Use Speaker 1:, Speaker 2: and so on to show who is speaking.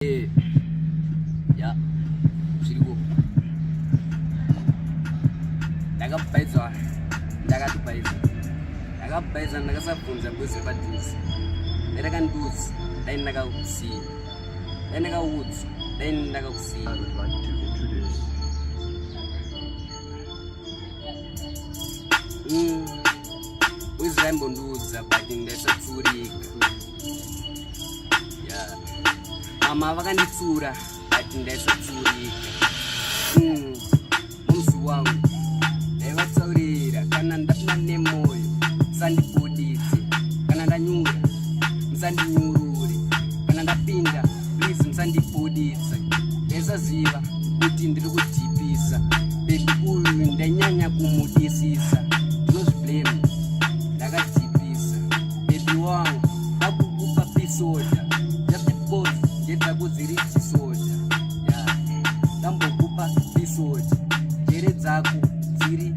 Speaker 1: Eh, ya zviriko ndakabhaidzwa ndakatobhaidzwa ndakabhaidzwa ndakasabvunza bwezi repadhuze dai ndakandiudza dai ndakakusiya dai ndakaudzwa dai ndakakusiya
Speaker 2: I would like to introduce
Speaker 1: Bwezi raimbondiudza but ndaisatsurika yeah. Mama vakanditsura but ndaisatsurika. Mumsi wangu ndaivatsaurira kana ndapinda nemoyo musandibuditse, kana ndanyura musandinyurure, kana ndapinda please musandibuditse. Ndaisaziva kuti ndiri kudhipisa baby uyu, ndainyanya kumudisisa. Ndinozviblame, ndakadhipisa baby wangu, ndakukupa pisoda just because ndedzako dziri disorder. Yeah. Ndambokupa pisoda, njere dzako dziri